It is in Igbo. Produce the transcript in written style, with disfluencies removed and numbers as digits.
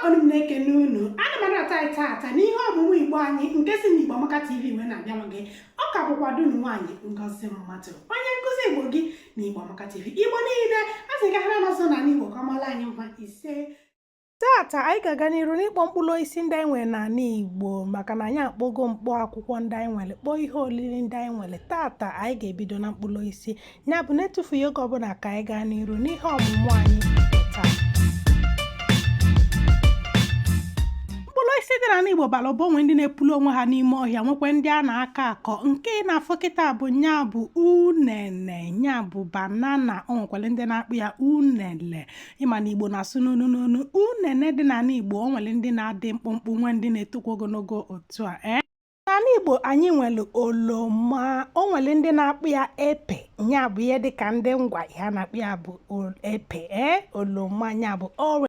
Ọnụ m na-ekene unu. Ana m anabata anyị taata n'ihe ọmụmụ Igbo anyị nke si n'Igbo Amaka TV wee na-abịalụ gị. Ọ ka bụkwa ada unu nwaanyị Ngozi Mmadụ, onye nkụzi Igbo gị na Igbo Amaka TV. Igbo niile, a sị ka ha na-azụ n'ala Igbo ka ọ mara anyị mma. Ise. Taata anyị ga-aga n'iru n'ịkpọ mkpụrụ osisi ndị anyị nwere n'ala Igbo, maka na anyị akpọgo mkpọ akwụkwọ ndị anyị nwere, kpọọ ihe oriri ndị anyị nwere. Taata anyị ga-ebido na mkpụrụ osisi. Ya bụ, na-etufughị oge ọbụla, ka anyị gaa n'iru n'ihe ọmụmụ anyị nke taa. Mkpụrụ osisi dị n'ala Igbo bara ụba. O nwe ndị na-epulu onwe ha n'ime ọhịa, nwekwa ndị a na-akọ akọ. Nke ị na-afụ kịta bụ nya bụ unene, nya bụ banana. O nwekwara ndị na-akpọ ya unele. Ị ma na Igbo na-asụ n'onu n'onu. Unene dị n'ala Igbo, o nwere ndị na-adị mkpụmkpụ, nwee ndị na-etokwa ogologo otu a. Ee, n'ala Igbo anyị nwere oloma. O nwere ndị na-akpọ ya epe, nya bụ ihe dịka ndị Ngwa, ihe a na-akpọ ya bụ epe. Ee, oloma, nya bụ orange.